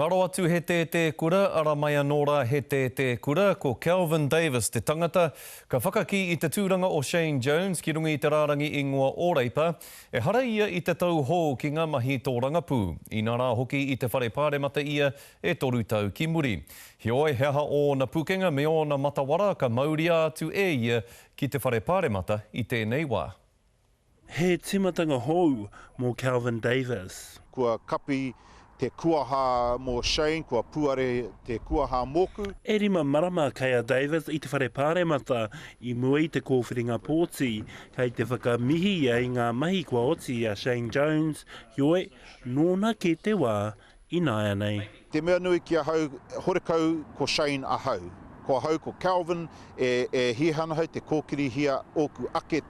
Ngaro atu he tētē kura, ara mai anō rā he tētē kura, ko Kelvin Davis te tangata, ka whakakī i te tūranga o Shane Jones ki runga i te rārangi ingoa o Reipa. Ehara ia i te tauhou ki ngā mahi tōrangapū, inarā hoki i te Whare Pāremata ia e toru tau ki muri. Heoi, he aha ōna pukenga me ōna matawara ka mauria atu e ia ki te Whare Pāremata i tēnei wā. He tīmatanga hou mō Kelvin Davis. Kua kapi te kuaha mō Shane, kua puare te kuaha mōku. E rima marama kei a Davis i te Whare Pāremata i mua i te kōwhiringa pōti. Kei te whakamihi ia i ngā mahi kua oti i a Shane Jones, heoi, nōna kē te wā ināianei. Te mea nui ki ahau, horekau ko Shane ahau. Ko ahau ko Kelvin, e, e hiahia ana ahau te kōkirihia ōku ake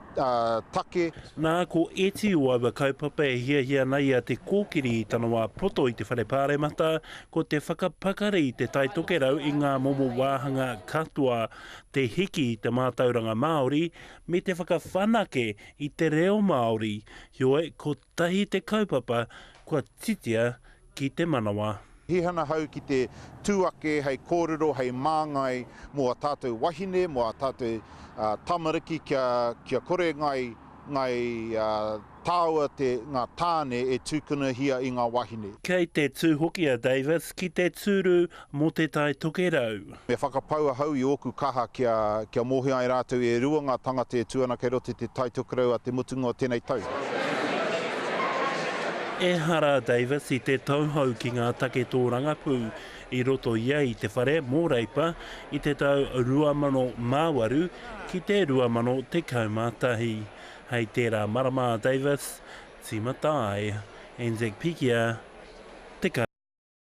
take. Nā, ko ēti o aua kaupapa e hiahia ana ia te kōkiri i tana wā poto i te Whare Pāremata, ko te whakapakari i te Tai Tokerau i ngā momo wāhanga katoa, te hiki i te mātauranga Māori, me te whakawhanake i te reo Māori. Heoi, ko Tahi te kaupapa kua titia ki te manawa. Hihana hau ki te tū ake hei kōrero, hei māngai mō a tātou wahine, mō a tātou tamariki kia, kia kore ngai, ngai tāua te, ngā tāne e tūkunahia i ngā wahine. Kei te tū hoki a Davis ki te tūru mō Te Tai Tokerau. Me whakapau ahau i ōku kaha kia, kia mōhio ai rātou e rua ngā tangata e tū ana kei roto i te Tai Tokerau a te mutunga o tēnei tau. Ehara a Davis i te tauhou ki ngā take tōrangapū i roto ia i te whare mō Reipa i te tau 2008 ki te 2011. Hei tērā marama a Davis, tīmata ai. Anzac Pikia, 10.